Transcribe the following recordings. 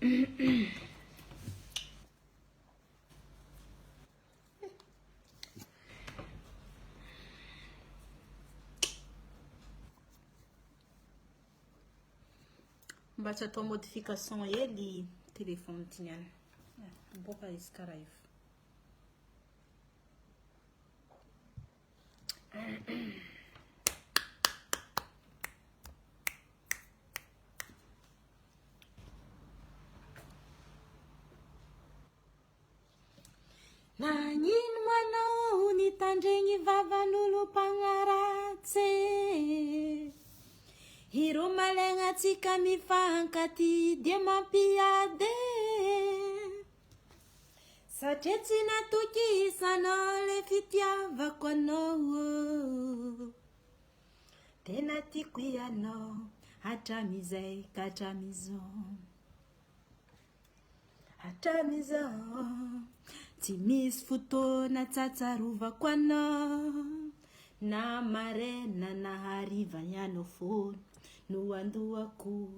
Mba tsy atao modification hely téléphone ty niany. Miboaka izy karaha io. Nagnino manao nitandregny vavan'olo mpagnaratse Ireo malaigna antsika mifankatia dia mampiady Satria tsy natokisanao le fitiavako anao Tena tiako ianao hatramizay ka hatramizao Hatramin'izao, tsy misy fotoana tsatsarovako anao Na maraina na hariva ianao foana no andohako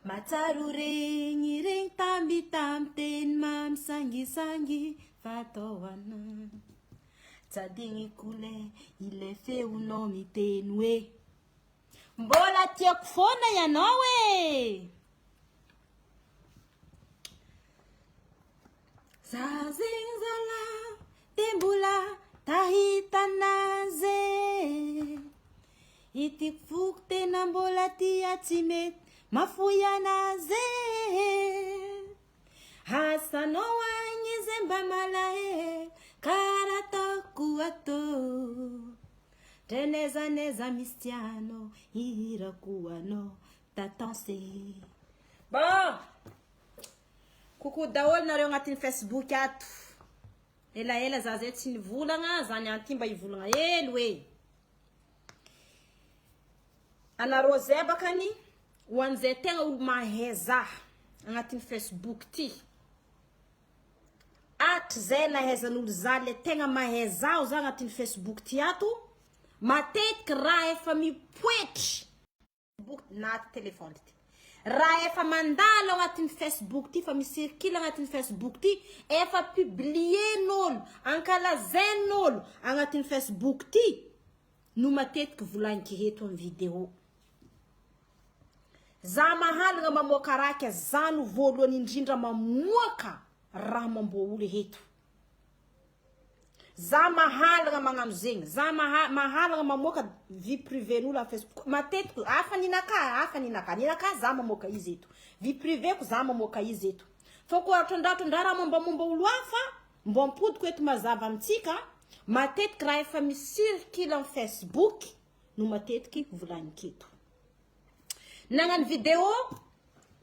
Mahatsiaro regny regny tambitamby teny mamy sangisangy fatao anao Tsy adigniko le ilay feonao miteny hoe Mbola tiako foana ianao e! Za zegny zalahy de mbola tahita anazy e! Ity foko tena mbola tia tsy mety mafoy anazy e! Asanao agny zay mba malahelo karaha ataoko ato Ndre n'aiza n'aiza misy tianao hihirako anao Tatanse Bon! Coucou daholo nareo agnatin'ny Facebook ato. Elaela za zay tsy nivolagna, za niany ty mba hivolagna hely hoe. Anareo zay bakany ho an'izay tegna olo mahay za agnatin'ny Facebook ty. Hatrizay nahaizan'olo za le tegna mahay zaho za agnatin'ny Facebook ty ato, matetiky raha efa mipoetry Facebook na téléphone ty. Raha efa mandalo agnatin'ny Facebook ty, fa mi-circule agnatin'ny Facebook ty, efa publier-n'olo, ankalazain'olo agnatin'ny Facebook ty, no matetiky volagniko eto amin'ny vidéo. Za mahalagna mamoaka raika, za no voalohany indrindra mamoaka raha mamboa olo eto. Za mahalagna magnano zegny, za maha mahalagna mamoaka vie privée n'olo am facebook, matetiky hafa ninakà, hafa ninakà, ninakà za mamoaka izy eto, vie privée ko za mamoaka izy eto, fa koa tondratondra raha mombamomba olo hafa mbô ampodiko eto mazava amintsika, matetiky raha efa mi circule am facebook no matetiky volagniko eto. Nagnano vidéo,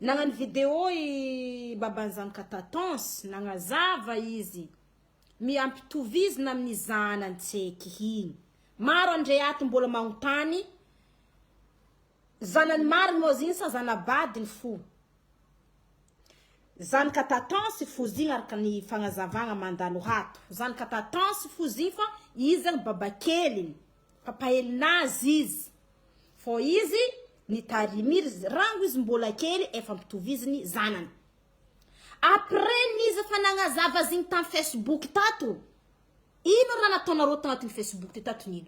nagnano vidéo i baban'i zanaka Tatons, nagnazava izy, miampitovizina amin'ny zanany tseky igny. Maro andre ato mbola magnontany, zanany marigny moa izy igny sa zana-badiny fo? Zanaka Tatons fo izy igny araka ny fagnazavagna mandalo ato. Zanaka Tatons fo izy igny fa izy zany babakeliny, papahelinazy izy. Fô izy nitarimiry rango izy mbola kely efa ampitoviziny zanany. Après n'izy efa nagnazava azy igny tam Facebook tato, ino raha nataonareo tagnatin'ny Facebook ty tato nino?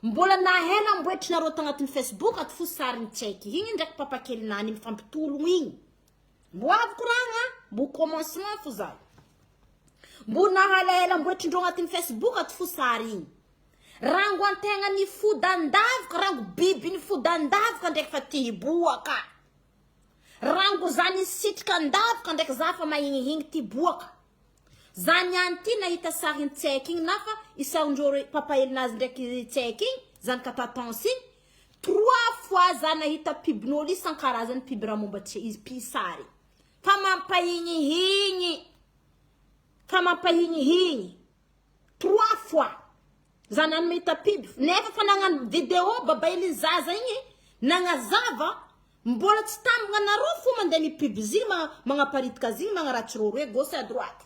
Mbola nahay namboetrinareo tagnatin'ny Facebook ato fo sariny tsaiky igny ndraiky papakelinany mifampitologno igny. Mbo avy koragna, mbo commencement fo za. Mbo nahalahela amboetrindreo agnatin'ny Facebook ato fo sary igny. Rango antegna nifoda andavaka, rango biby nifoda andavaka ndraiky fa ty hiboaka. Rango za nisitrika andavaka ndraiky za fa mahignihigny ty boaka. Za niany ty nahita sarin-tsaiky igny nafa isaondreo papahelinazy ndraiky tsaiky igny, zanaka tatons igny, trois fois za nahita pub-n'olo isan-karazany pub raha momba izy mpisary. Fa mampahignihigny, fa mampahignihigny. Trois fois za nanome pub nefa fa nagnano vidéo babaelin'ny zaza igny nagnazava mbola tsy tambagna nareo fo mandeha mi pub zigny magnaparitaka zigny magnaratsy rô roe gauche à droite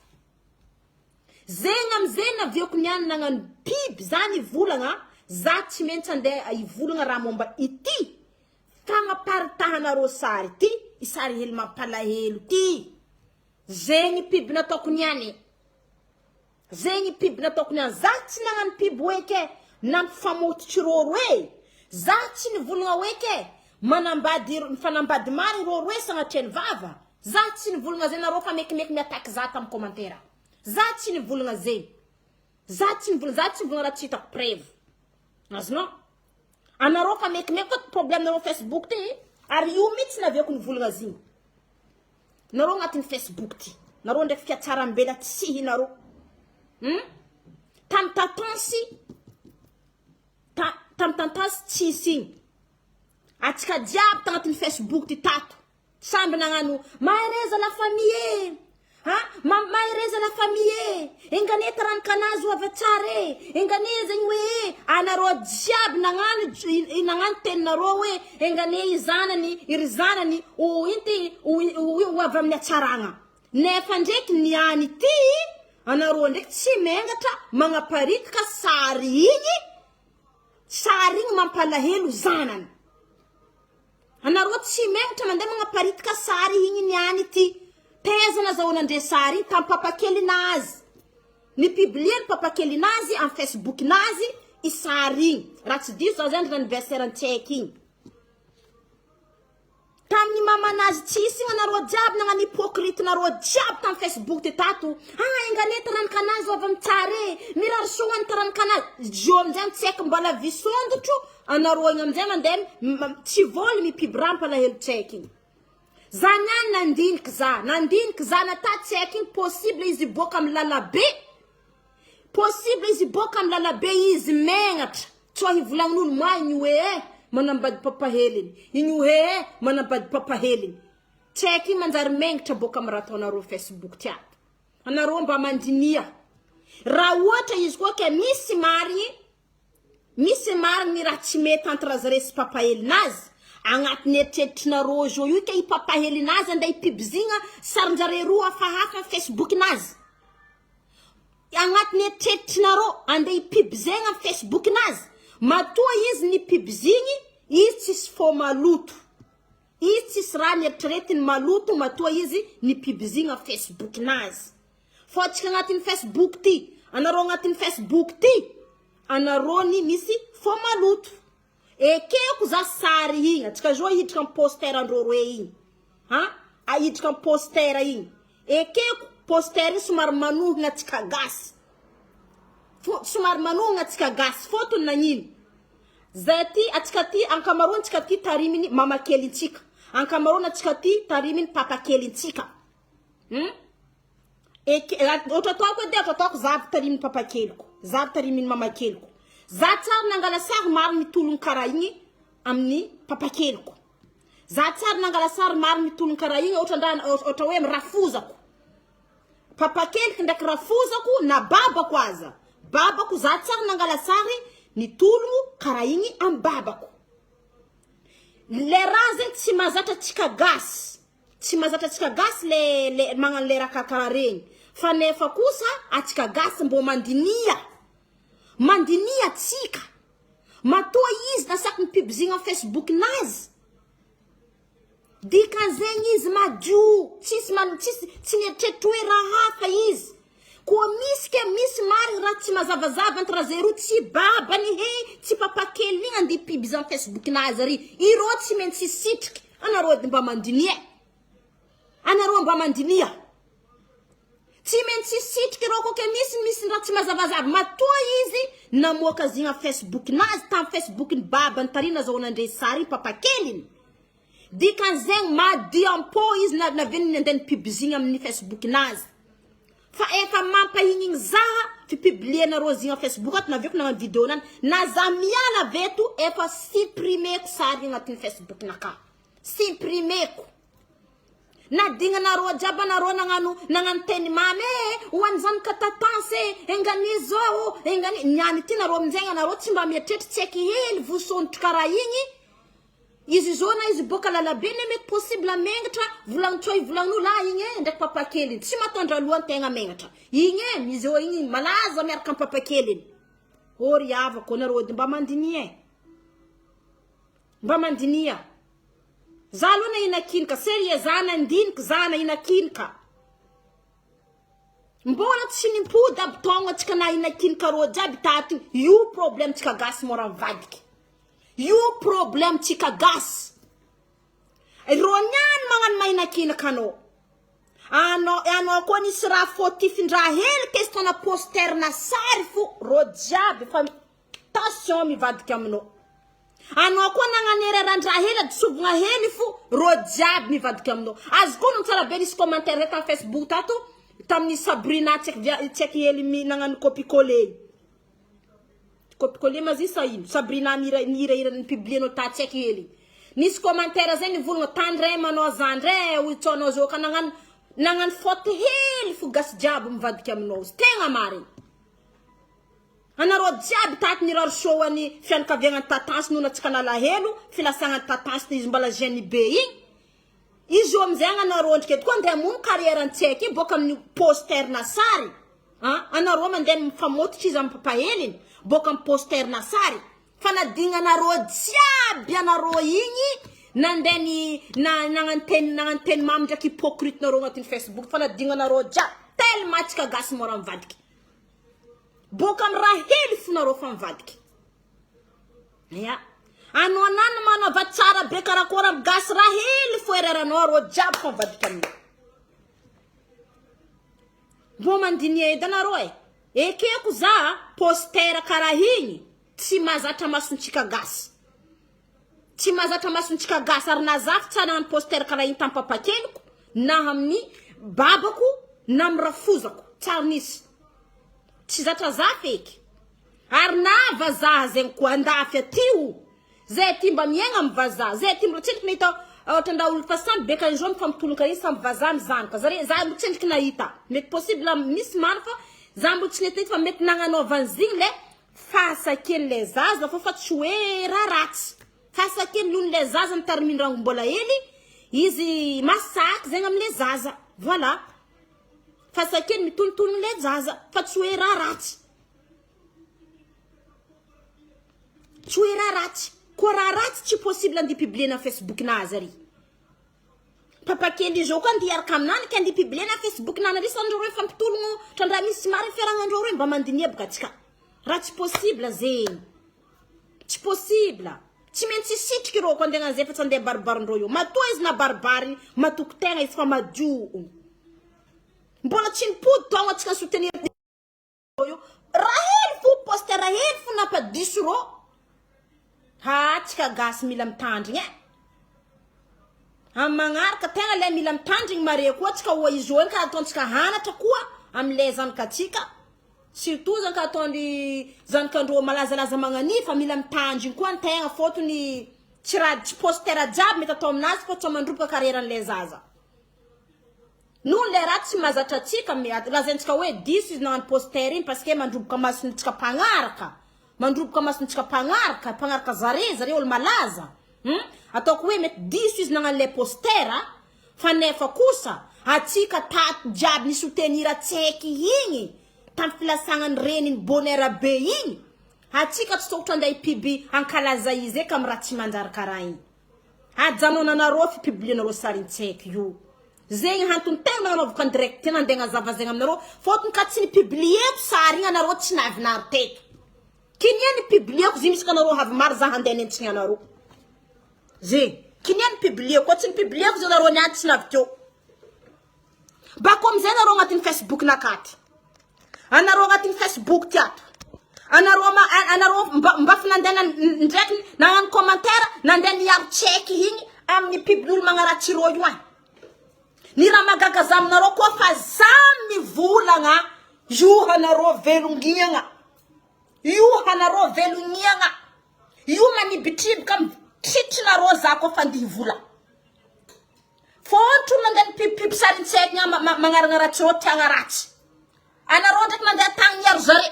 zegny amizay naviako niany nagnano pub za nivolagna za tsy maintsy andeha hivolagna raha momba ity fagnaparitahanareo sary ity. I sary hely mampalahelo ty. Zegny pub nataoko niany. Zegny pub nataoko niany. Za tsy nagnano pub hoe ke nampifamototry rô roe. Za tsy nivolagna hoe ke manambady mifanambady marigny rô roe sagnatria ny vava. Za tsy nivolagna zegny narô fa mekimeky mi-attaque za tam commentaire. Za tsy nivolagna zegny. Za tsy nivolagna za tsy nivolagna raha tsy hitako preuve. Azonao? Anareo fa mekimeky koa problème nareo Facebook ty ary io mihitsy naviako nivolagna azy igny. Nareo agnatin'ny Facebook ty. Nareo ndraiky fiatsarambela tsihy nareo. Hmm? Tamy tatansy ta, tamy tatansy tsisy igny. Atsika jiaby tagnatin'ny Facebook ty tato. Samby nagnano mahereza la famille e! Ha? Ma mahereza la famille e! Enganie taranakanazy ho avy tsara e! Enganie zegny hoe e! Anareo jiaby nagnano nagnano teninareo hoe enganie i zanany, iry zanany ho inty ho ho avy amin'ny hatsaragna. Nefa ndraiky niany ity anareo ndraiky tsy mengatra magnaparitaka sary igny, sary igny mampalahelo zanany. Anareo tsy megnatra mandeha magnaparitaka sary igny niany ity. Taiza nazahoana andre sary igny tam papakely nazy. Ni publier ny papakely nazy am facebook nazy i sary igny. Raha tsy diso za zay andro anniversaire ny tsaiky igny. Tamin'ny mamanazy tsisy igny anareo jiaby nagnano hypocrite nareo jiaby tam facebook ty tato. Ah enganie taranakanazy avy am tsara e. Mirary soa ho an'ny taranakanazy. Zio amizay tsaiky mbola visondotro Anareo igny amizay mandeha tsy voly mipib raha mpalahelo tsaiky igny. Za niany nandiniky za, nandiniky za nata tsaiky igny possible izy hiboaka amy lalabe, possible izy hiboaka amy lalabe izy megnatra, tsy ho hivolagnin'olo ma igny hoe eh manambady papaheliny, igny hoe eh manambady papaheliny. Tsaiky igny manjary megnatra boaka amy raha ataonareo facebook ty ato. Anareo mba mandinia. Raha ohatra izy koa ke misy marigny Misy marigny ny raha tsy mety entre zare sy papahelinazy, agnatin'ny eritreritrinareo zao io ke i papahelinazy andeha hipibizigna sarinjare roa hafahafa am facebook nazy, agnatin'ny eritreritrinareo andeha hipibizegna am facebook nazy, matoa izy nipibizigny izy tsisy fô maloto, izy tsisy raha nieritreretiny maloto matoa izy nipibizigna facebook nazy. Fô atsika agnatin'ny facebook ty, anareo agnatin'ny facebook ty, anareo ny misy fô maloto. Ekeko za sary igny, atsika zao hiditra am poster andreo roe igny. Ha? Ahiditra am poster igny. Ekeko poster igny somary manohigna atsika gasy. Fô somary manohigna atsika gasy fôtony nagnino? Zay aty atsika aty ankamaroany tsika aty tariminy mamakelintsika. Ankamaroany atsika aty tariminy papakelintsika. Hum? Eke, ohatra ataoko edy, ohatra ataoko za avy tarimin'ny papakeliko, za avy tarimin'ny mamakeliko. Za tsary nangala sary maro mitologno karaha igny amin'ny papakeliko. Za tsary nangala sary maro mitologno karaha igny ohatra ndra ohatra hoe amin'ny rafozako. Papakeliko ndraiky rafozako na babako aza. Babako za tsary nangala sary nitologno karaha igny amin'ny babako. Le raha zegny tsy mahazatra antsika gasy. Tsy mahazatra antsika gasy le le magnano le raha karakara regny fa nefa kosa atsika gasy mbô mandinia mandinia atsika matoa izy nasaky mipibzigna am facebook nazy dikan'zegny izy madio tsisy man tsisy tsy mieritreritra hoe raha hafa izy Koa misy ke misy marigny raha tsy mazavazava entre zay roa tsy babany he tsy papa keliny igny andeha pub zan facebook nazy ary ireo tsy maintsy hisitriky anareo edy mba mandinia e anareo mba mandinia tsy maintsy hisitriky ireo koa ke misy misy raha tsy mazavazava matoa izy namoaka zigna facebook nazy tam facebook ny babany tary nazahoana andre sary papa keliny Dikan'izegny madio am-po izy na naveliny nandeha ni-publizigny amin'ny facebook nazy. Fa efa mampahignigny zaha fi-publier-nareo zigny am facebook ato naviako nagnano video nany na za miala avy eto efa supprimer-ko sary agnatin'ny facebook nakahy. Supprimer-ko. Nadignanareo jiaby anareo nagnano nagnano teny mamy e ho an'ny zanaka tatansy e enganie zao enganie niany ity nareo aminjegny anareo tsy mba mieritreritra tsy haiky hely vosonotro karaha igny Izy izao na izy boka lalabe ne mety possible megnatra volagno tsoy volagno lah igny e ndraiky papa keliny tsy matondra loha antegna megnatra igny e izy eo igny malaza miaraka am papa keliny ô ry havako anareo edy mba mandinia e mba mandinia. Za aloha nahinakinika, serieux za nandiniky za nahinakinika. Mbola tsy nimpody aby taogno antsika nahinakinika rô jiaby tato io problème tsika gasy mora mivadiky. Io problème tsika gasy. Rô niany magnano mahinakinaka anao. Anao anao koa nisy raha fautif-ndraha hely question-na poster-na sary fo rô jiaby fa tension mivadika aminao. Anao koa nagnano erreur-ndraha hely adisovagna hely fo rô jiaby mivadika aminao. Azoko ono tsara be nisy commentaire zay tamy facebook tato tamin'ny Sabrina tsy haiko via tsy haiko hely nagnano copie coller igny. Copie coller ma izy sa ino? Sabrina mihira nihirahira ni-publier-nao tato tsy haiko hely. Nisy commentaire zay nivolagna tandremanao zandry e, hoy tsao anao zao ka nagnano nagnano faute hely fo gasy jiaby mivadika aminao. Tegna marigny. Anareo jiaby tato nirary soa ho an'ny fianakaviagna Tatansy noho antsika nalahelo filasagna Tatansy izy mbola jeune be igny. Izy io amizay agnanareo ndriky eto koa andeha hamono carrière antsaiky io boka amin'ny poster na sary a anareo mandeha mifamototry izy amin'ny papaheliny boka amin'ny poster na sary fanadignanareo jiaby anareo igny nandeha ny na nagnano teny nagnano teny mamy ndraiky hypocrite nareo agnatin'ny facebook fanadignanareo jiaby tellement antsika gasy mora mivadiky boka amin'ny raha hely fonareo fa mivadiky. Ya. Anao nany manaova tsara be karakôry am gasy raha hely fo erreur anao rô jiaby fa mivadika aminao. Mbô mandinia edy anareo e. Ekeko za poster karaha igny tsy mahazatra masontsika gasy. Tsy mahazatra masontsika gasy ary na za tsy nagnano poster karaha igny tam papakeliko na amin'ny babako na am rafozako tsary nisy. Tsy zatra za feky. Ary na vazaha zegny koa andafy aty o, zay aty mba miaigna am vazaha, zay aty mbola tsendriky nahita ohatra ndraha olo fa samby be kanjo mifampitologno karaha igny samby vazaha mizanaka zare, za mbo tsendriky nahita, mety possible misy maro fa za mbo tsy nety nahita fa mety nagnanaovany zigny le fahasakely le zaza fô fa tsy hoe raha ratsy, fahasakely noho le zaza nitarimin-drango mbola hely izy masaky zegny amle zaza, voilà, fahasakely mitolotologno le zaza fa tsy hoe raha ratsy. Tsy hoe raha ratsy. Koa raha ratsy tsy possible andeha publier na Facebook nazy ary. Papa kely izao koa andeha hiaraka aminany ka andeha publier na Facebook nany ary sandreo reo fampitologno trandraha misy tsy marigny fiaragnandreo reo mba mandinia boka tsika. Raha tsy possible zegny. Tsy possible. Tsy maintsy hisitriky ireo ko andeha hagnano zay fa tsy andeha baribarindreo io. Matoa izy nabaribary matoky tegna izy fa madio. Mbola tsy nipody taogno antsika soutenir io Rahely fo poste Rahely fo nampadiso rô ha tsika gasy mila mitandrigny e amy magnaraka tegna le mila mitandrigny mare koa tsika oa izy io ka ataontsika hanatra koa amy le zanakatsika surtout zany ka ataony zanakandrô malazalaza magnania fa mila mitandrigny koa antegna fôtony tsy raha tsy poster jiaby mety atao aminazy fô tsy mandroboka carrière an'le zaza. Noho le raha tsy mahazatra antsika miady lazaintsika hoe diso izy nagnano poster igny parce que mandroboka masontsika mpagnaraka mandroboka masontsika mpagnaraka mpagnaraka zare zare olo malaza hum ataoko hoe mety diso izy nagnano le poster fa nefa kosa atsika tato jiaby ni soutenir tsaiky igny tamy filasagnany reniny bonheur be igny atsika tsy tokotry andeha hipiby hankalaza izy eky amy raha tsy manjary karaha igny. Ajanonanareo fipublienareo sarin-tsaiky io. Zegny antony tegna nanaovako en direct ty nandeha agnazava zegny aminareo fôtony ka tsy nipublieko sary igny anareo tsy navinary teto. Kinia nipublieko izy misy anareo avy maro za handeha anentsigna anareo. Zegny. Kinia nipublieko koa tsy nipublieko izy anareo niany tsy navy teo. Bako amizay anareo agnatin'ny Facebook nakaty. Anareo agnatin'ny Facebook ty ato. Anareo ma anareo mba mba fa nandeha ndraiky nagnano commentaire nandeha niaro check igny amin'ny pub-n'olo magnaratsy rô io agny. Ny raha mahagaga za aminareo koa fa za mivolagna io anareo velogniagna. Io anareo velogniagna. Io manibitriboka mitritrinareo za koa fa andihy vola. Fôntro mandeha mipipipipy sarin-tsaigna magnaragnaratsy rô tiagna ratsy. Anareo ndraiky mandeha tagny niaro zare.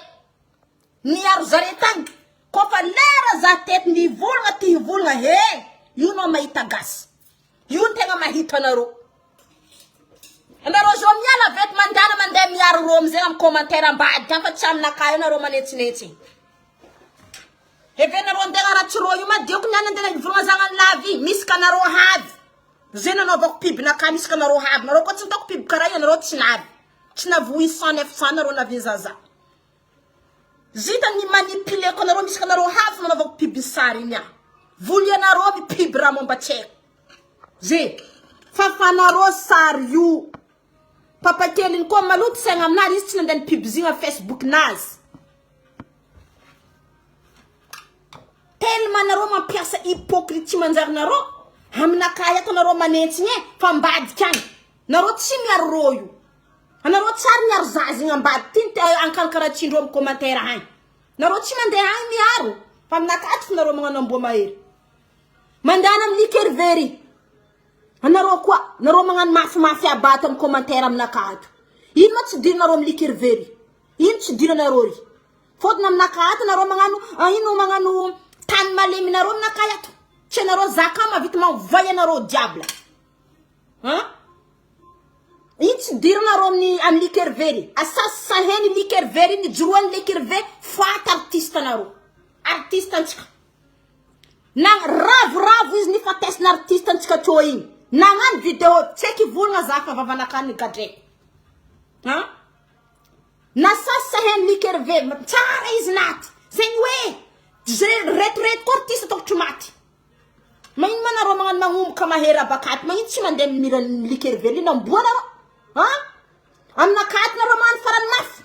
Niaro zare tagny. Kôfa lera za teto nivolagna ty hivolagna he io nao mahita gasy. Io no tegna mahita anareo. Anareo zao miala avy eto mandehana mandeha miaro rô amizay amy commentaire ambadika agny fa tsy aminakahy io nareo manetsinetsy. Heverinareo andeha ratsy rô io ma dioko niany andeha nivolagna zagnany lavy misy ka nareo havy. Zay nanaovako pub nakany isaka nareo havy nareo koa tsy nataoko pub karaha io nareo tsy navy. Tsy navy 800 900 nareo navy zaza. Zita ny manipuleko anareo misy anareo hafa nanaovako pub sary iny aho. Volianareo mi pub raha momba tsy haiko. Ze fafanareo sary io. Papa keliny koa maloto saigna aminazy izy tsy nandeha ny pub zigny amin'ny Facebook nazy. Tellement nareo mampiasa hypocrite tsy manjary nareo. Aminakahy ato nareo manentsigny e fa ambadika agny. Nareo tsy miaro rô io. Anareo tsary miaro zaza igny ambadika ty ny ankarakaratsindreo amy commentaire agny. Nareo tsy mandeha agny miaro fa aminakahy ato nareo magnano amboa mahery. Mandehana amy liqueur very. Anareo koa, nareo magnano mafimafy aby ato amy commentaire aminakahy ato. Ino ma tsy dirinareo amy liqueur very? Ino tsy diranareo ry? Fôtony aminakahy ato nareo magnano ino magnano tany malemy nareo aminakahy ato. Tsy anareo zaka mahavita mavoay anareo diable. Hein? Ino tsy diranareo amin'ny amin'ny liqueur very? Asasaheny liqueur very nijoroan'ny liqueur very foaty artiste anareo. Artiste antsika. Na ravoravo izy nifatesina artiste antsika teo igny. Nagnano vidéo tsy haiko hivolagna za fa vavanakany gadraiko. Hein? Nasasaheny liqueur very tsara izy naty. Zegny hoe ze retireto koa artiste tokotry maty. Magnino ma nareo magnano magnomboka mahery abakaty magnino tsy mandeha mira liqueur velona amboa nareo an aminakaty nareo magnano farany mafy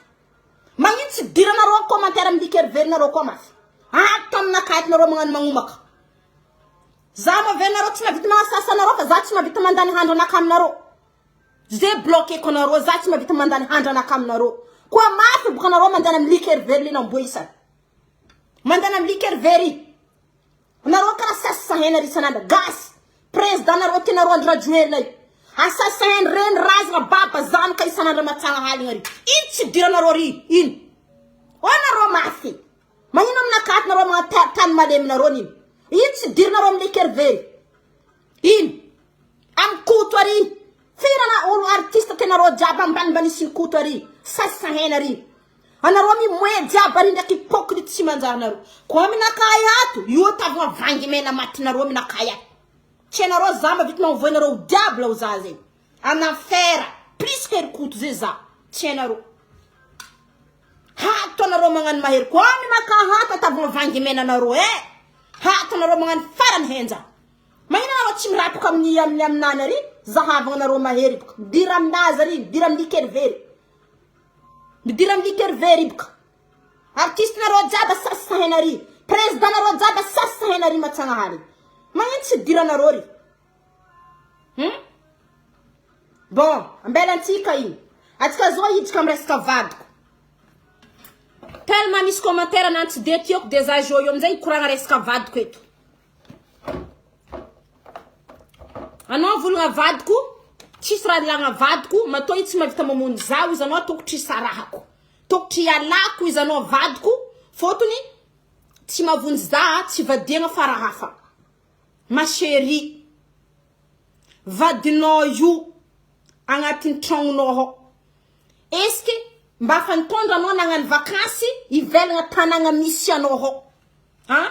magnino tsy diranareo commentaire amy liqueur velona nareo koa mafy ato aminakaty nareo magnano magnomaka za ma ve nareo tsy mahavita magnasasa anareo fa za tsy mahavita mandany handro anaka aminareo ze bloqueko anareo za tsy mahavita mandany handro anaka aminareo koa mafy boka anareo mandany amy liqueur velona amboa isany mandany amy liqueur very Nareo karaha sasahena ry isan'andro gasy président nareo tianareo Andry Rajoelina io asasahena reny razana baba zanaka isan'andro matsagna haligna ry ino tsy idiranareo ry ino ô nareo mafy magnino aminakaty nareo magnano tany malemy nareo nino ino tsy idiranareo amin'ny liqueur very ino amy koto ary firana olo artiste tianareo jiaby ambanimbanisin'ny koto ary sasahena ry Anareo mimoe jiaby ary ndraiky hypocrite tsy manjary nareo. Koa aminakahy ato, io tavagna vangy mena matinareo aminakahy ato. Tsy hainareo za mavita m'envoyer nareo au diable ho za zegny. En enfer plus que ry Koto zay za. Tsy hainareo. Hato anareo magnano mahery koa aminakahy ato tavagna vangy mena nareo eh. Hato anareo magnano farany henja. Magnino anareo tsy mirapaka amin'ny amin'ny aminany ary zahavagna anareo mahery boka. Midira aminazy ary, midira amin'ny liqueur very. Midira amin'ny liqueur very boka. Artiste nareo jiaby asasahena ary. Président nareo jiaby asasahena ary matsagnahary. Magnino tsy idiranareo ry? Hmm? Bon, ambela antsika igny. Atsika zao hiditra amin'ny resaka vadiko. Tellement misy commentaire na tsy de tiako de za zo io amizay hikoragna resaka vadiko eto. Anao volagna vadiko, tsisy raha ilagna vadiko, matoa io tsy mahavita mamono zaho izy anao tokotry hisarahako. Tokotry hialako izy anao vadiko, fôtony tsy mahavonjy za, tsy vadiagna fa raha hafa. Ma chérie, vadinao io agnatin'ny tragnonao ao. Est-ce que mba afa nitondra anao nagnano vakansy ivelagna tanàgna misy anao ao? An!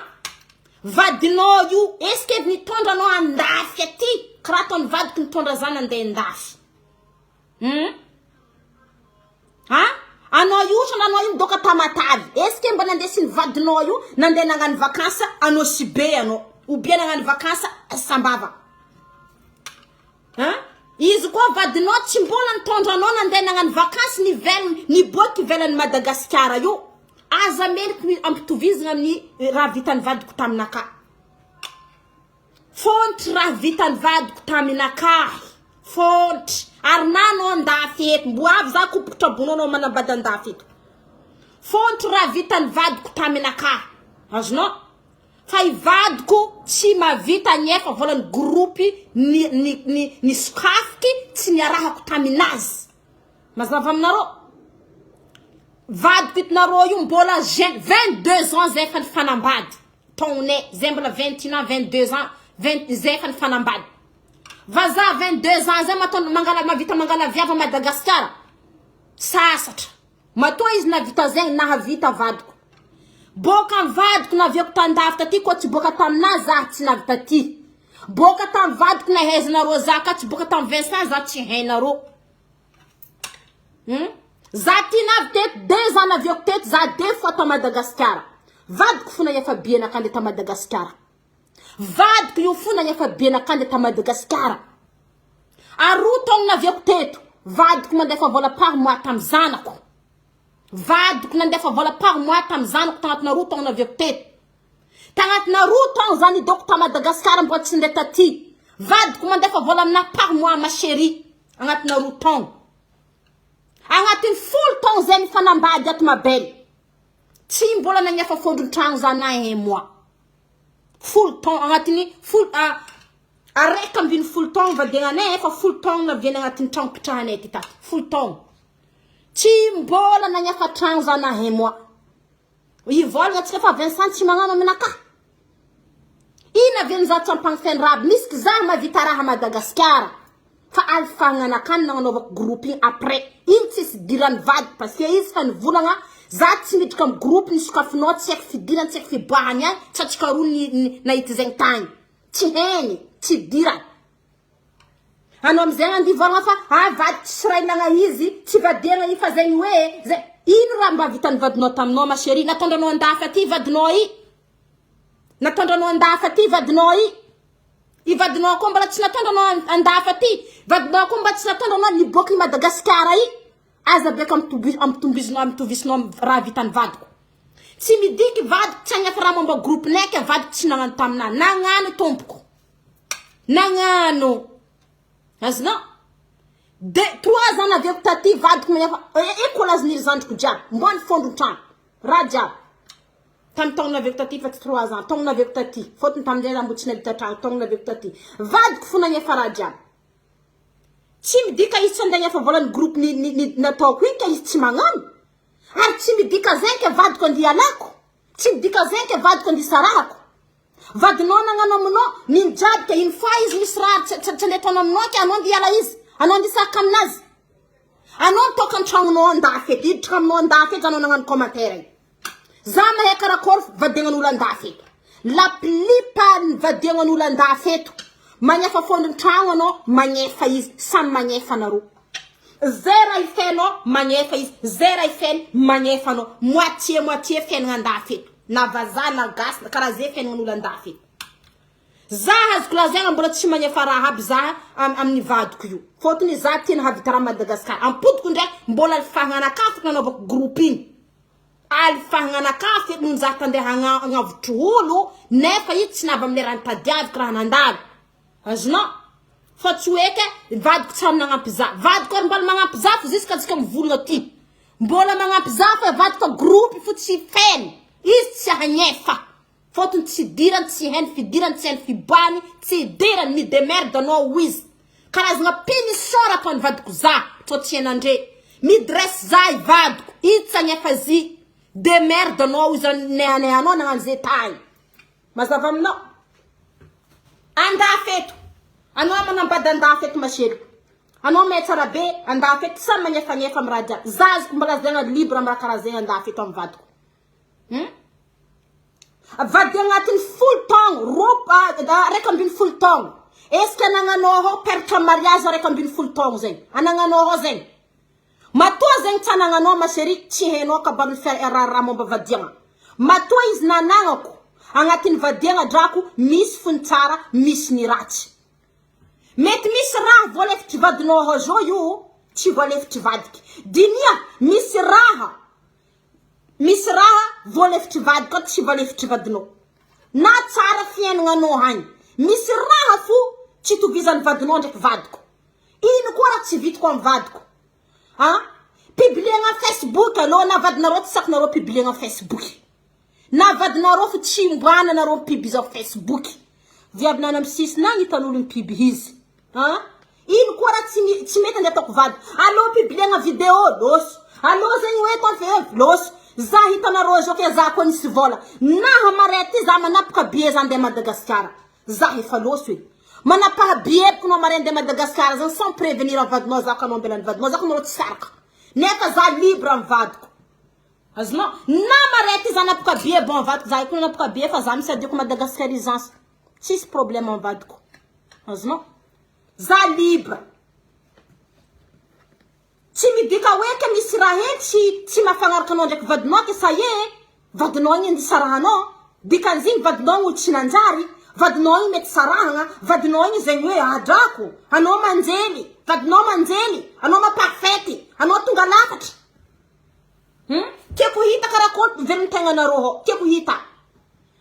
Vadinao io est ce que nitondra anao andafy aty karaha ataony vadiko nitondra za nandeha andafy? Hum? An! Anao io ohatra anao io midoka Tamatave est ce que mba nandesiny vadinao io nandeha nagnano vacances a Nosy Be anao ou bien nagnano vacances a Sambava? An! Izy koa vadinao tsy mbola nitondra anao nandeha nagnano vacances nivelany niboaky ivelan'i Madagasikara io. Aza meloky ampitovizina amin'ny raha vitan'ny vadiko taminakahy. Fontry raha vitan'ny vadiko taminakahy. Fontry. Ary na anao andafy eto, mbo avy za kopokotra bonao anao manambady andafy eto. Fontry raha vitan'ny vadiko taminakahy. Azonao? Fa i vadiko tsy mavita nefa volan'ny groupe ny ny ny ny sokafiky tsy niarahako taminazy. Mazava aminareo? Vadiko hitinareo io mbola jeune, 22 ans zay efa nifanambady. Taonay, zay mbola 21 ans, 22 ans, 20 zay efa nifanambady. Vazaha 22 ans zay matoa mangala mavita mangala viavy à Madagasikara. Sasatra. Matoa izy navita zegny, nahavita vadiko. Boka vadiko naviako tandafy taty koa tsy boka taminazy za tsy navy taty. Boka tam vadiko nahaizanareo za ka tsy boka tam Vincent za tsy hainareo. Za ty navy teto deux ans naviako teto za deux fois ta Madagasikara. Vadiko fona efa bien nakandy ta Madagasikara. Vadiko io fona efa bien nakandy ta Madagasikara. Aroa taogno naviako teto, vadiko mandefa vola par mois tam zanako. Vadiko nandefa vola par mois tam zanako tagnatina 2 taogno naviako teto. Tagnatina 2 taogno za nidoko ta Madagasikara mbola tsy ndeha taty. Vadiko mandefa vola aminahy par mois ma chérie agnatina 2 taogno. Agnatin'ny 10 taogno zay nifanambady ato ma belle. Tsy mbola nagnefa fondron-tragno za na un mois. 10 taogno agnatin'ny folo 11 taogno vadiagnanay efa 10 taogno naviany agnatin'ny tragno pitrahanay ty tato. 10 taogno. Tsy mbola nagnefa tragno za na un mois. Hivolagna antsika fa Vincent tsy magnano aminakahy. Ino avy amin'izaho tsy ampagnifeny raha aby misy kizaha mahavita raha Madagasikara. Fa alifagnanakany nagnanaovako groupe igny après. Igny tsisy idiran'ny vadiko parce que izy fa nivolagna za tsy miditra amy groupe nisokafinao tsy haiko fidirany tsy haiko fiboahany agny tsy atsika roa nahita zegny tagny. Tsy hainy, tsy idirany. Anao amizay andeha hivolagna fa ah vady tsy raha ilagna izy, tsy vadiagna i fa zegny hoe zay. Ino raha mba vitan'ny vadinao taminao ma chérie? Natondranao andafy aty vadinao i. Natondranao andafy aty vadinao i. I vadinao koa mbola tsy natondranao andafy aty. Vadinao koa mba tsy natondranao niboaky i Madagasikara i. Aza beka ampitobizinao ampitovisinao amin'ny raha vitan'ny vadiko. Tsy midiky vadiko tsy agnefa raha momba groupe nay ke vadiko tsy nagnano taminah. Nagnano tompoko. Nagnano. Azonao? De 3 ans naviako taty vadiko magnefa e ko lazin'iry zandriko jiaby. Mbo ny fondron-trano. Raha jiaby. Tamy taogno naviako taty fa tsy 3 ans. Taogno naviako taty. Fôtony tamin'izay za mbo tsy nahita tragno. Taogno naviako taty. Vadiko fo nagnefa raha jiaby. Tsy midika izy tsy andeha agnefa volan'ny groupe ny nataoko igny ka izy tsy magnano. Ary tsy midika zegny ke vadiko andeha hialako. Tsy midika zegny ke vadiko andeha hisarahako. Vadinao nagnano aminao nino jiaby ke une fois izy misy raha tsy andeha ataonao aminao ke anao andeha hiala izy. Anao andeha hisaraka aminazy. Anao mitoka an-tragnonao andafy eto, hiditra aminao andafy eto anao nagnano commentaire igny. Za mahay karakory vadiagnan'olo andafy eto. La plupart ny vadiagnan'olo andafy eto magnefa fondron-tragno anao, magnefa izy, samy magnefa anareo. Zay raha ifenao magnefa izy, zay raha ifeny magnefa anao. Moitié moitié fiaignana andafy eto. Na vazaha na gasy karaha zay fiaignan'olo andafy eto. Za azoko lazaigna mbola tsy magnefa raha aby za amin'ny vadiko io. Fôtony za tia nahavita raha Madagasikara. Ampodiko ndraiky mbola alifahagna-nakafiko nanaovako groupe igny. Alifahagna-nakafo noho za tandeha hagnavotro olo nefa izy tsy navy amin'ny raha nitadiaviko raha nandalo. Azonao? Fa tsy hoe ke vadiko tsy nagnampy za. Vadiko ary mbola magnampy za fo jusqu'à tsika mivolagna ty. Mbola magnampy za fa vadiko fa groupe fo tsy feno. Izy tsy hagnefa. Fôtony tsy idirany, tsy hainy fidirany, tsy hainy fiboahany, tsy idirany, mi demerde anao ho izy. Karazagna punition raha ataon'ny vadiko za, tsao tsy hainandre. Mi dresse za i vadiko, izy tsy hagnefa zy. Demerde anao izy raha ninehanehanao nagnano ze tagny. Mazava aminao? Andafy eto. Anao manambady andafy eto ma chérie. Anao mahay tsara be andafy eto, samy magnefagnefa amy raha jiaby. Za azoko mbola lazaigna libre amy raha karaha zegny andafy eto amy vadiko. Vady agnatin'ny 10 taogno, 11 taogno. Est-ce que anagnanao ao perte mariage 11 taogno zegny? Anagnanao ao zegny? Matoa zegny tsy anagnanao ma chérie, tsy hainao kabaro ny raha momba vadiagna. Matoa izy nanagnako agnatin'ny vadiagna drako misy fo ny tsara, misy ny ratsy. Mety misy raha voalefitry vadinao ao zao io, tsy voalefitry vadiky. Dinia, misy raha Misy raha voalefitry vadiko ato tsy voalefitry vadinao. Na tsara fiaignananao agny. Misy raha fo tsy itovizan'ny vadinao ndraiky vadiko. Ino koa raha tsy vitako amin'ny vadiko. Ah? Publiena Facebook aloha na vadinareo tsy sakinareo publiena Facebook. Na vadinareo fo tsy mboana nareo mipiby zao Facebook. Viavy nany amin'ny sisiny agny hitan'olo mipiby izy. Ah? Ino koa raha tsy mety andeha ataoko vady. Allo publiena vidéo loso. Allo zegny hoe atao fe loso. Za hitanareo zao ke za koa nisy vola. Na hamaray aty za manapaka billet za andeha Madagasikara. Za efa loso e. Manapaha billet boko anao maray andeha Madagasikara zany sans prévenir vadinao za ko anao ambelany vadinao za ko anareo tsy saraka. Nefa za libre amy vadiko. Azonao? Na maray aty za napaka billet bon vadiko za io koa nanapaka billet fa za misy adiako Madagasikara urgence. Tsisy problème amy vadiko. Azonao? Za libre. Tsy midika hoe ke misy raha he tsy tsy mahafagnaraka anao ndraiky vadinao ke ça y est vadinao igny andeha sarahanao, dikan'izigny vadinao igny olo tsy nanjary, vadinao igny mety sarahagna, vadinao igny zegny hoe adrako, anao manjely, vadinao manjely, anao ma parfaite, anao tonga lafatra. Hum, tiako hita karakory velon-tegnanareo ao, tiako hita.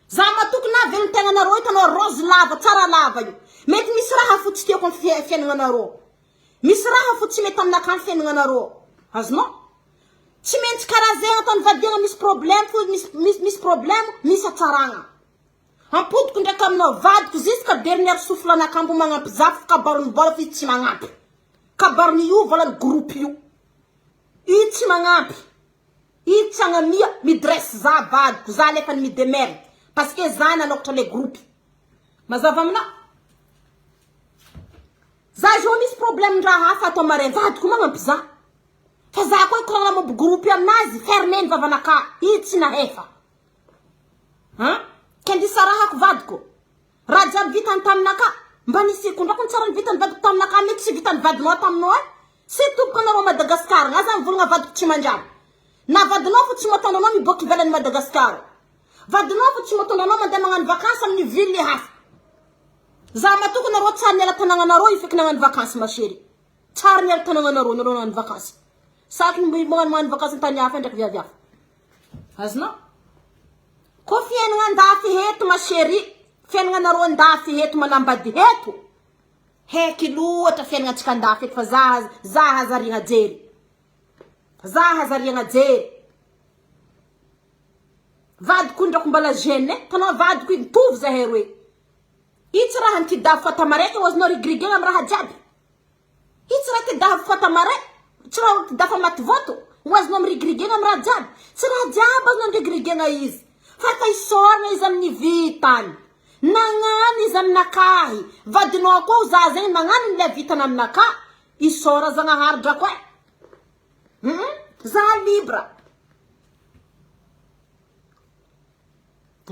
Za matoky na velon-tegnanareo hitanao rose lava, tsara lava io. Mety misy raha fo tsy tiako amin'ny fiaignanareo. Misy raha fo tsy mety aminakahy ny fiaignanareo. Azonao? Tsy maintsy karaha zegny ataon'ny vadiagna misy problème fo misy misy misy problème misy hatsaragna. Ampodiko ndraiky aminao vadiko jusqu'à dernière souffle anakahy mbo magnampy za fo kabaron'ny vola f'izy tsy magnampy. Kabaron'ny io volan'ny groupe io. Io tsy magnampy. Io tsy agnamia midresse za vadiko za alefany midemerde parce que za nanokatra le groupe. Mazava aminao? Za zao misy problème ndraha hafa atao marain vadiko magnampy za. Fa za koa hikoragna momba groupe aminazy fermé ny vavanakahy io tsy nahefa. Hein? Kendi sarahako vadiko. Raha jiaby vitany taminakahy mba nisy kondrako ny tsara ny vitany vadiko taminakahy mety tsy vitany vadinao taminao eh. Tsy tompoko anareo Madagascar nga za mivolagna vadiko tsy manjary. Na vadinao fo tsy mahatondra anao miboaka ivelany Madagascar. Vadinao fo tsy mahatondra anao mandeha magnano vacance amin'ny ville hafa. Za matoky nareo tsary niala tanagnanareo io feky nagnano vacance ma chérie. Tsary niala tanagnanareo nareo nagnano vacance. Saky ny magnano magnano vacance antany hafa ndraiky viavy hafa. Azonao? Ko fiainagna andafy heto ma chérie, fiainagnanareo andafy heto manambady heto. Heky loatra fiainagnantsika andafy eto fa za za hazariagna jery. Za hazariagna jery. Vadiko ndrako mbala jeune eh, tanao vadiko iny mitovy zahay roe. Io tsy raha nitidavy fatamaraiky ho azonao rigirigena amin'ny raha jiaby. Io tsy raha tidavy fatamaray, tsy raha tidafa maty voto, ho azonao mirigirigena amin'ny raha jiaby. Tsy raha jiaby azonao mirigirigena izy. Fa efa isaorana izy amin'ny vitany. Nagnano izy aminakahy. Vadinao koa ho za zegny nagnano ny le vitany aminakahy. Isaora Zagnahary drako e. Hum, za libre.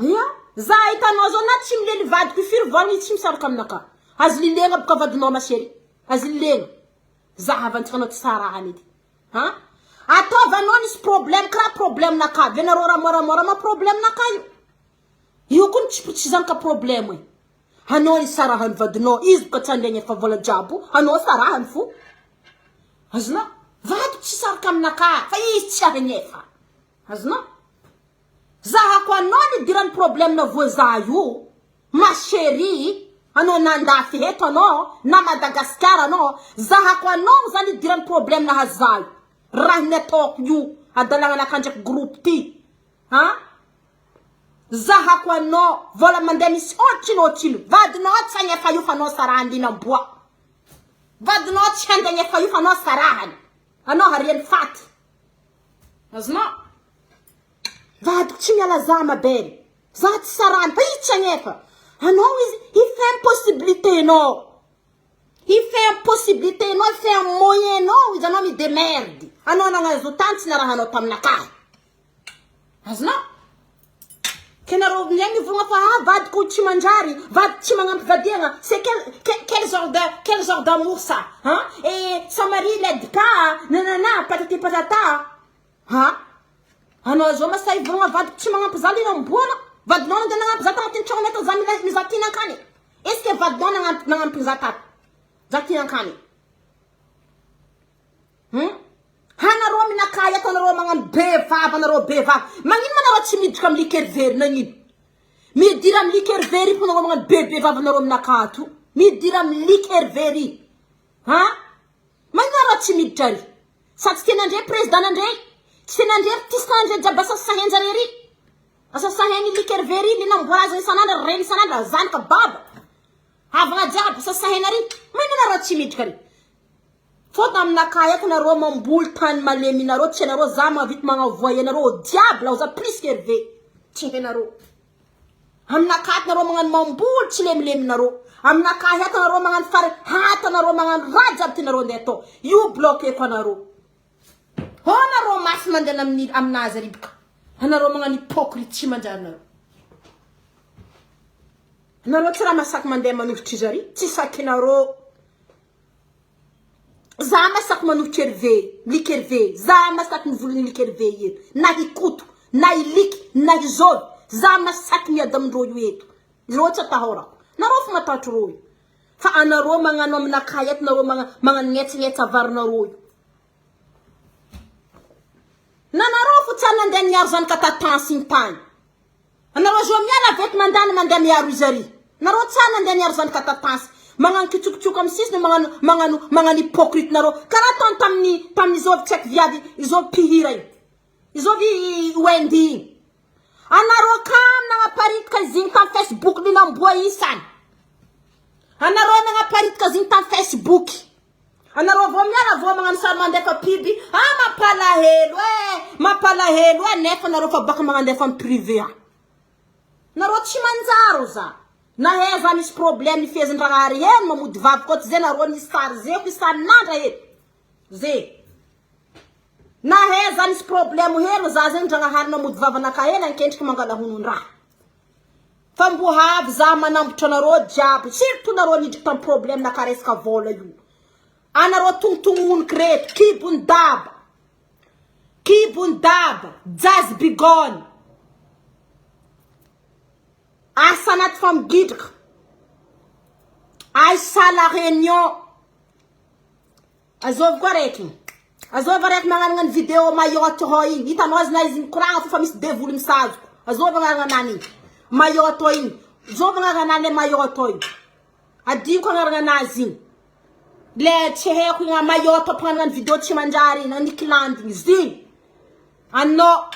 Ia, za hitanao zao na tsy milely vadiko firy vao ny tsy misaraka aminakahy. Azo lilegna boka vadinao ma chérie. Azo lilegna. Zahavantsika anao tsy sarahana edy. Ha? Ataovanao nisy problème karaha problème nakahy. Venareo raha moramora ma problème nakahy io. Io koa ny tsy zany ka problème e. Anao isarahany vadinao, izy boka tsy andeha agnefa vola jiaby, anao sarahany fo. Azonao? Vadiko tsy saraka aminakahy fa izy tsy agnefa. Azonao? Zahako anao nidiran'ny problème na voisin io ma chérie anao na andafy eto anao na Madagascar anao zahako anao za nidiran'ny problème nahazo za io raha ny ataoko io adalagna anakahy ndraiky groupe ty ha zahako anao vola mandeha misy otrino otrino vadinao tsy agnefa io fa anao sarahany linamboa vadinao tsy handeha agnefa io fa anao sarahany anao hariany faty Azonao? Vadiko tsy miala za ma belle. Za tsy sarahany fa izy tsy agnefa. Anao izy il fait impossibilité nao. Il fait impossibilité nao, il fait un moyen nao izy anao mi demerde. Anao nagnazo tany tsy narahanao taminakahy. Azonao? Ke nareo amin'izay mivolagna fa ah vadiko tsy manjary, vadiko tsy magnampy vadiagna, c'est quel quel quel genre de quel genre d'amour ça hein? Et son mari l'aide pas, nanana patati patata ha? Anao zao masahy hivolagna vadiko tsy magnampy za lera miboana, vadinao nandeha nagnampy za tagnatin'ny tragnonay tao za mila mizaha tiana akany. Est ce que vadinao nagnampy nagnampy za tato? Za tiana akany. Hum? Hanareo aminakahy ato anareo magnano be vava anareo be vava. Magnino ma nareo tsy miditra amin'ny liqueur very nagnino? Midira amin'ny liqueur very fo nareo magnano be be vava anareo aminakahy ato. Midira amin'ny liqueur very. Ha? Magnino nareo tsy miditra ary? Sa tsy tianandre président nandre? Tsy tianandre artiste nandre jiaby asa sahenjare ry? Asa saheny liqueur very le namboarazana isan'andro reny isan'andro zanaka baba. Havagna jiaby asa sahena ry? Magnino nareo tsy miditra ary? Fôtony aminakahy eto nareo mamboly tany malemy nareo tsy hainareo za mahavita magnavoyer nareo au diable za plus que Hervé tsy hainareo aminakahy ato nareo magnano mamboly tsy lemilemy nareo aminakahy ato nareo magnano fary hata nareo magnano raha jiaby tianareo andeha atao io bloqueko anareo hô nareo mafy mandeha amin'ny aminazy ary boka anareo magnano hypocrite tsy manjary nareo. Nareo tsy raha masaky mandeha manohitry zary, tsy sakinareo. Za masaky manohitry Hervé, Liky Hervé, za masaky mivolagna Liky Hervé eto, na i Koto, na i Liky, na i Zovy, za masaky miady amindreo io eto. Ireo tsy atahorako. Nareo fo matahotra ireo io. Fa anareo magnano aminakahy eto, nareo magnano ngetsangetsa avarinareo io. Nanareo fo tsy ary nandeha niaro zany ka tatan sy ny tany. Anareo zo miala avy eto mandany mandeha miaro izy ary. Nareo tsy ary nandeha niaro zany ka tatan sy. Magnano kitsokitsoko amin'ny sisiny magnano magnano magnano hypocrite nareo. Karaha ataony tamin'ny tamin'ny izao tsy haiko viavy izao mpihira io. Izao vi Wendy igny. Anareo kamo nagnaparitaka izy igny tamin'ny Facebook ninamboa isany. Anareo nagnaparitaka izy igny tamin'ny Facebook. Anareo vao miala vao magnano sary mandefa pub ah mampalahelo eh mampalahelo eh nefa nareo fa baka magnandefa am privé ah nareo tsy manjary za na he za misy problème ifehezin-dragnahary hely mamody vavy koa tsy zay nareo nisy sary zeko isan'andra eto ze na he za misy problème hely za zegny ndragnahary namody vavanakahy hely ankendriky mangala honon-draha Fa mbo avy za manambotra anareo jiaby surtout nareo nidriky tam problème naka resaka vola io anareo tontognoniky reto kibony daba kibony daba jazz bigone asa anaty famgidraka aisa la réunion Azovy koa raiky. Azovy araiky magnanana ny video Mayotte hao igny. Hitanao azy na izy mikoragna fo fa misy devoly misazoko. Azovy agnarana anany igny. Mayotte hao igny. Azovy agnarana anany le Mayotte hao igny. Adinoko agnarana anazy igny. Le tsy haiko igny Mayotte mpagnanana ny video tsy manjary igny, Nikilandy igny. Zigny. Anao.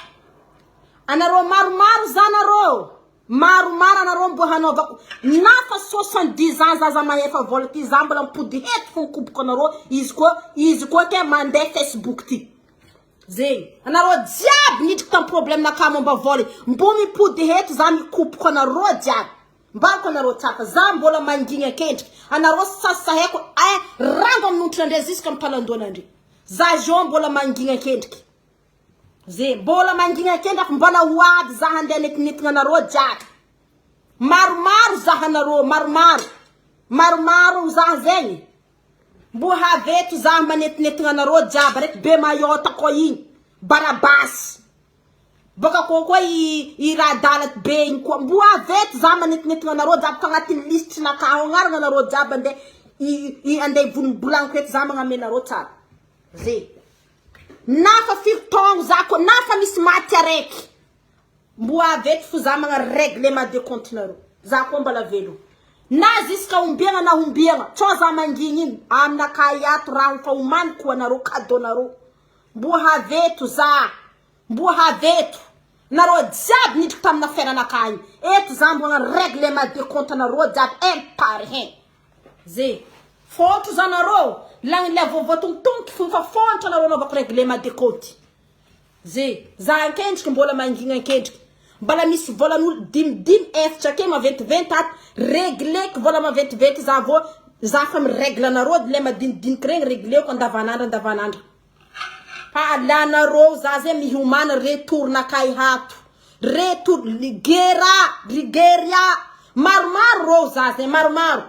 Anareo maromaro zanareo. Maromaro anareo mbo hanaovako na fa 70 ans zaza mahefa vola ty za mbola mipody heto fo mikoboko anareo izy koa izy koa ke mandeha facebook ty zegny anareo jiaby nidriky tam problème naka momba vola mbo mipody heto za mikoboko anareo jiaby mbarako anareo tsara fa za mbola mangigny akendriky anareo sasaheko eh rango amin'ontrinandre jusque am talandohanandre za zao mbola mangigny akendriky Ze mbola mangina kendra mbola ho avy za handeha netinetigna anareo jiaby. Maromaro za anareo, maromaro. Maromaro za zegny. Mbo havy eto za manetinetigna anareo jiaby araiky be Mayotte koa igny. Barabasy. Baka koa koa i i raha adala be igny koa. Mbo avy eto za manetinetigna anareo jiaby fa agnatin'ny lisitrinakahy ao agnarana anareo jiaby andeha i i andeha hivolombolaniko eto za magname anareo tsara. Ze. Na fa firy taogno za ko na fa misy maty araiky mbo avy eto fo za magna règlement de compte nareo za koa mbola velogno na jusqu'à ombiagna na ombiagna tsao za mangigny igny aminakahy ato raha fa omaniko ho anareo cadeau nareo mbo avy eto za mbo avy eto nareo jiaby nidriky tamina fiainanakahy igny eto za mbo hagnano règlement de compte nareo jiaby un par un Ze fôntro zanarô lagny le vaovao tongotongoky fo fa fôntro anareo anaovako règlement de compte. Ze za ankendriky mbola mangigny ankendriky. Mbala misy volan'olo dimidimy efatra ake maventiventy ato regleko vola maventiventy za vô za fa miregle anareo le madinidiniky regny regleko andavanandro andavanandro. Fa alanareo za zay mihomana retour nakay hato retour ligera rigeria maromaro reo za zay maromaro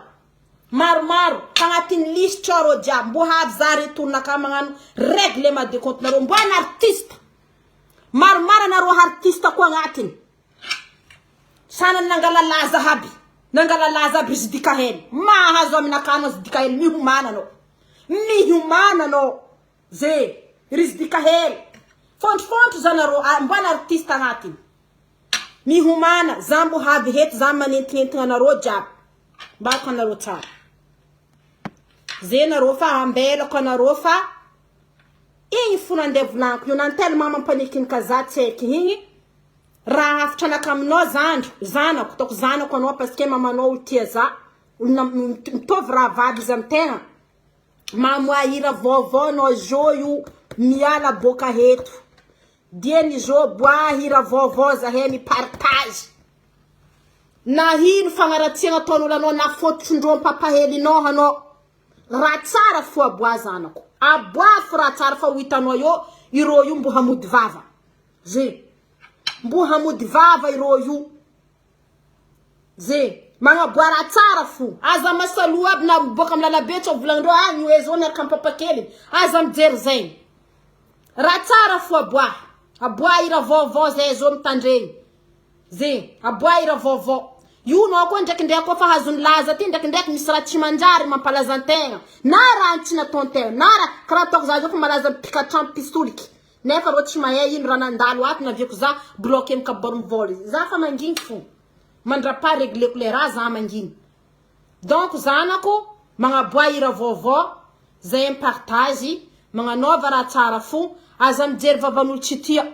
maromaro tagnatin'ny lisitra ao reo jiaby mbo havy za retour nakay magnano règlement de compte nareo mbo any artiste maromaro anareo artiste koa agnatiny Sanany nangala laza aby nangala laza aby ry zdikahely mahazo aminakahy anao zdikahely mihomana anao mihomana anao ze ry zdikahely fondrofondro zanareo mbola artiste agnatiny mihomana za mbo havy heto za manentinentina anareo jiaby mbako anareo tsara ze nareo fa ambelako anareo fa igny fo nandeha volaniko io nantely mama mpanikinika za tsy haiky igny Raha hafatra anaka aminao zandry, zanako, ataoko zanako anao parce que mamanao olo tia za, olona mitovy rahavavy izy amy tegna, mamoaha hira vaovao anao zo io miala boaka eto, dieny zo boaha hira vaovao zahay mi partage, na ino fagnaratsiagna ataon'olo anao na fototron-dreo ampapahelinao anao, raha tsara fo aboaha zanako, aboaha fo raha tsara fa ho hitanao eo ireo io mbo hamody vava. Ze. Mbo hamody vava ireo io. Ze. Magnaboa raha tsara fo. Aza masaloha aby na miboaka amin'ny lalabe tsao volagnindreo ah ny hoe zao niaraka amin'ny papakeliny. Aza mijery zegny. Raha tsara fo aboaha. Aboaha hira vaovao zay zao mitandregny. Zegny. Aboaha hira vaovao. Io nao koa ndraikindraiky koa fa azon'ny laza ty ndraikindraiky misy raha tsy manjary mampalaza antegna. Na raha tsy nataontegna na raha karaha ataoko za zao fa malaza mpikatrano mpisoloky. Nefa reo tsy mahay ino raha nandalo ato naviako za bloqué mikabary mivôla. Za fa mangigny fo. Mandrapaha regleko le raha za mangigny. Donc zanako magnaboaha hira vaovao zay mipartage magnanaova raha tsara fo aza mijery vavan'olo tsy tia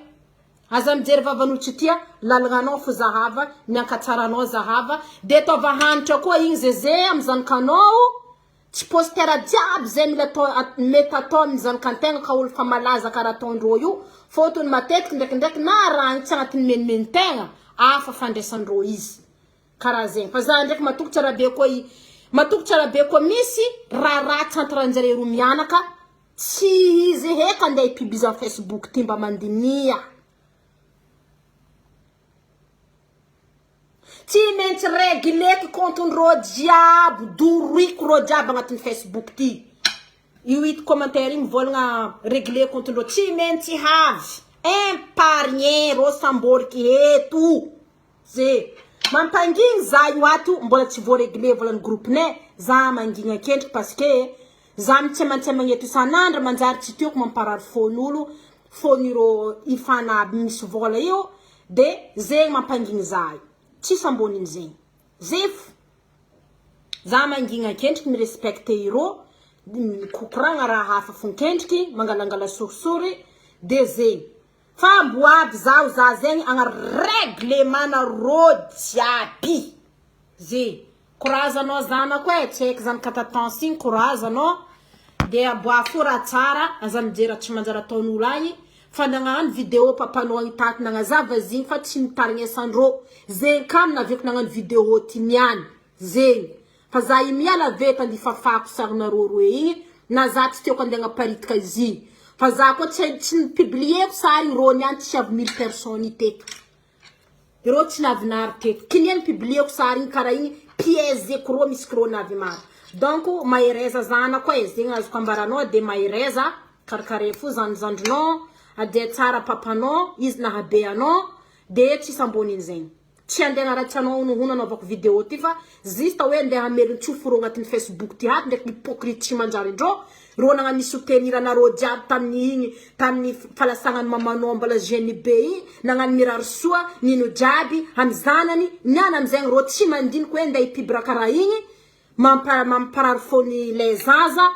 aza mijery vavan'olo tsy tia lalagnanao fo zahava ny ankatsaranao zahava de ataova hanitra koa igny zeze amy zanakanao tsy poster jiaby zay mila atao mety atao amy zanakantegna ka olo fa malaza karaha ataondreo io fôtony matetiky ndraikindraiky na raha igny tsy agnatin'ny menimenin-tegna hafa fandraisandreo izy Karaha zegny fa za ndraiky matoky tsara be koa i matoky tsara be koa misy raha ratsy entre anjare roa mianaka tsy izy heky andeha hipibiza am facebook ty mba mandiniha tsy maintsy regleko compte-ndreo jiaby doroiko reo jiaby agnatin'ny facebook ty io hito commentaire io mivolagna regle compte-ndreo tsy maintsy havy un par rien reo samboriky eto. Ze mampangigny za io ato mbola tsy voa regle volan'ny groupe nay za mangigny akendriky parce que za mitsemantsemagna eto isan'andro manjary tsy tiako mamparary fon'olo fon'ireo ifana aby misy vola io de zegny mampangigny za io tsisy ambonin'izegny zefo za mangigny akendriky mi respecte ireo mikoragna raha hafa fonkendriky mangalangala sorisory de zegny Fa mbo avy zaho za zegny agna règlement narô jiaby ze courage anao zanako e tsy haiko zany katatans igny courage anao de aboaho fo raha tsara aza mijery raha tsy manjary ataon'olo agny fa nagnano vidéo papanao agny tato nagnazava izy igny fa tsy nitarignesandrô zegny kamo naviako nagnano vidéo ty niany zegny Fa za i miala ve eto andifafako sarinareo roe igny na za tsy tiako andeha agnaparitaka izy igny fa za koa tsy tsy ni-publier-ko sary igny rô niany tsy avy mille personnes teto ireo tsy navinary teto kinia ni-publier-ko sary igny karaha igny piège-ko rô misy kirô navy maro donc mahereza zanako e zegny azoko ambaranao de mahereza karakaray fo zany zandrinao adia tsara papanao izy nahabe anao de tsisy ambonin'izegny. Tsy andeha agnaratsy anao honohono anaovako vidéo ty fa juste hoe andeha hamelon-tsofy reo agnatin'ny facebook ty ato ndraiky hypocrite tsy manjary ndrô reo nagnano ni-soutenir anareo jiaby tamin'ny igny tamin'ny falasagnan'ny mamanao mbola jeune be igny nagnano mirary soa nino jiaby amy zanany niany amizegny reo tsy mandiniky hoe andeha hi-pub karaha igny mampa mamparary fôny le zaza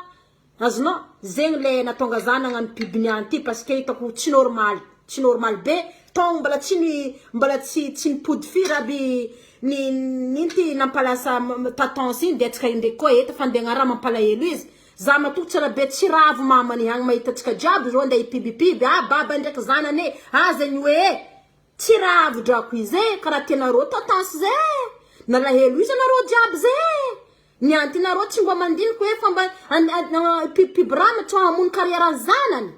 Azonao? Zegny le natonga za nagnano pub niany ty parce que hitako tsy normal, tsy normal be, taogno mbola tsy ni mbola tsy tsy nipody firy aby ny n'ino ty nampalasa tatons igny de antsika ndraiky koa eto fa ndeha raha mampalahelo izy, za matoky tsara be tsy ravo mamany agny mahita antsika jiaby zao ndeha hipibipiby, ah baba ndraiky zanany e, ah zegny hoe e, tsy ravo drako izy e, karaha tianareo tatons zay, nalahelo izy anareo jiaby zay. Ny antinareo tsy mba mandinika hoe fa mba pibpib rano tsy hamono carrière ny zanany.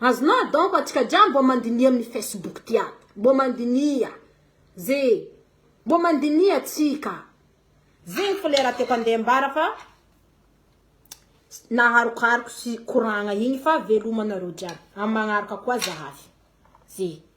Azonao donc atsika jiaby mba mandinia amin'ny Facebook ty ato. Mba mandinia. Ze. Mba mandinia atsika. Zegny fo le raha tiako andeha ambara fa naharokaroko sy koragna igny fa veloma anareo jiaby. Amin'ny magnaraka koa zahavy. Ze.